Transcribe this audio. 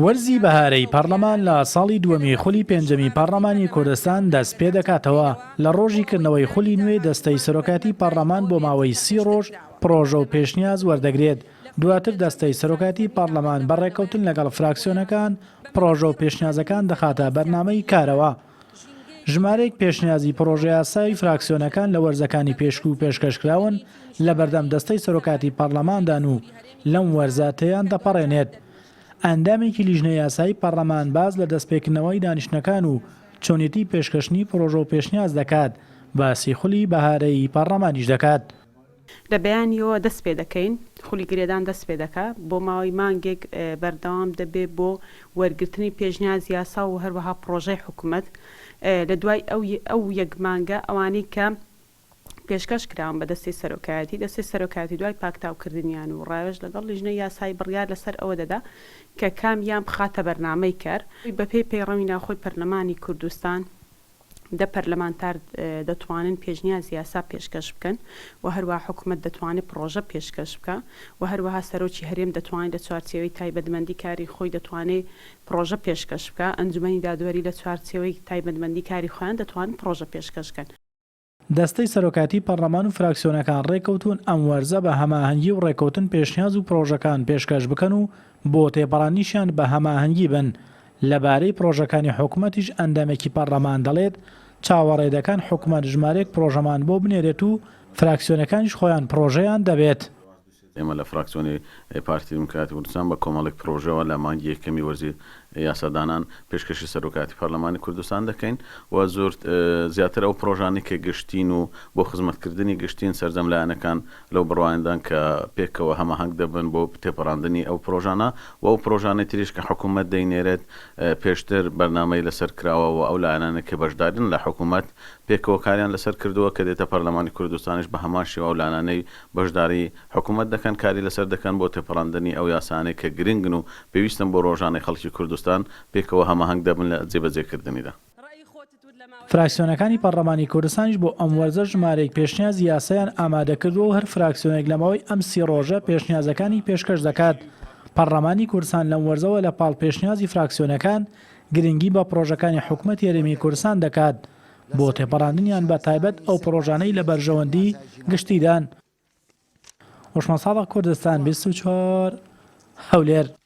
وەرزی بەهارەی پەڕلەمان لە ساڵی دووەمی خولی پێنجەمی پەڕلەمانی کوردستان دەست پێدەکاتەوە، لە ڕۆژی کردنەوەی خولی نوێ دەستەی سەرۆکایەتی پەڕلەمان بۆ ماوەی سی ڕۆژ پڕۆژە و پێشنیاز وەردەگرێت، دواتر دەستەی سەرۆکایەتی پەڕلەمان بە ڕێککەوتن لەگەڵ فراکسیۆنەکان پڕۆژە و پێشنیازەکان دەخاتە بەرنامەی کارەوە. ژمارەیەک پێشنیازی پڕۆژەیاسای فراکسیۆنەکان لە وەرزەکانی پێشوو پێشکەشکراون لەبەردەم دەستەی سەرۆکاتی پەڕلەماندان و لەم وەرزە تێیان دەپەڕێنێت. ئەندامێکی لیژنەی یاسایی پەڕلەمان باس لە دەستپێکردنەوەی دانیشتنەکان و چۆنێتی پێشکەشتنی پڕۆژە و پێشنیاز دەکات، باسی خولی بەهارەی پەڕلەمانیش دەکات. لە بەیانیەوە دەست پێ دەکەین، خولی گرێدان دەست پێ دەکا، بۆ ماوەی مانگێک بەردەوام دەبێ بۆ وەرگرتنی پێشنیاز یاسا و هەروەها پڕۆژەی حکومەت. لە دوای ئەو ئەو یەک مانگە ئەوانەی کە پێشکەش کراون بە دەستەی سەرۆکایەتی، دەستەی سەرۆکایەتی دوای پاکتاوکردنیان و ڕاوێژ لەگەڵ لیژنەی یاسایی بڕیار لەسەر ئەوە دەدا کە کامیان بخاتە بەرنامەی کار. بەپێی پەیڕەوی ناوخۆی پەرلەمانی کوردستان، دە پەرلەمانتار دەتوانن پێشنیازی یاسا پێشکەش بکەن و هەروەها حکومەت دەتوانێت پڕۆژە پێشکەش بکا و هەروەها سەرۆکی هەرێم دەتوانێت لە چوارچێوەی تایبەتمەندی کاری خۆی دەتوانێت پڕۆژە پێشکەش بکا، ئەنجومەنی دادوەری لە چوارچێوەی تایبەتمەندی کاری خۆیان دەتوانن پڕۆژە پێشکەش کەن. دەستەی سەرۆکایەتی پەرلەمان و فراکسیۆنەکان ڕێککەوتوون ئەم وەرزە بە هەماهەنگی و ڕێککەوتن پێشنیاز و پڕۆژەکان پێشکەش بکەن و بۆ تێپەڕاندنیشیان بە هەماهەنگی بن. لەبارەی پڕۆژەکانی حکومەتیش ئەندامێکی پەرلەمان دەڵێت، چاوەڕێ دەکەن حکومەت ژمارەیەک پڕۆژەمان بۆ بنێرێت و فراکسیۆنەکانیش خۆیان پڕۆژەیان دەبێت. ئێمە لە فراکسیۆنی پارتی دیموکراتی کوردستان بە کۆمەڵێک پرۆژەوە لە مانگی یەکەمی وەرزی یاسادانان پێشکەشی سەرۆکایەتی پەرلەمانی کوردستان دەکەین و زۆر زیاتر ئەو پرۆژانەی کە گشتین و بۆ خزمەتکردنی گشتین سەرجەم لایەنەکان لەو بڕوایەندان کە پێکەوە هەماهەنگ دەبن بۆ تێپەڕاندنی ئەو پرۆژانە و ئەو پرۆژانەی تریش کە حکوومەت دەینێرێت پێشتر بەرنامەی لەسەر کراوە و ئەو لایەنانەی کە بەشدارن لە حکوومەت پێکەوە کاریان لەسەر کردووە کە دێتە پەرلەمانی کوردستانیش بە هەمان شێوە ئەو لایەنانەی بەشداری حکومەت دەکەن کاری لەسەر دەکەن بۆ تێپەڕاندنی ئەو یاسایانەی کە گرنگن و پێویستن بۆ ڕۆژانەی خەڵکی کوردستان، پێکەوە هەماهەنگ دەبن لە جێبەجێکردنیدا. فراکسیۆنەکانی پەڕلەمانی کوردستانیش بۆ ئەم وەرزە ژمارەیەک پێشنیازی یاسایان ئامادەکردووە و هەر فراکسیۆنێک لە ماوەی ئەم سی ڕۆژە پێشنیازەکانی پێشکەش دەکات. پەڕلەمانی کوردستان لەم وەرزەوە لە پاڵ پێشنیازی فراکسیۆنەکان گرنگی بە پڕۆژەکانی حکومەتی هەرێمی کوردستان دەکات بۆ تێپەڕاندنیان بە تایبەت ئەو پڕۆژانەی لە بەرژەوەندی گشتیدان. هۆشمەند سادق کوردستان 24 هەولێر.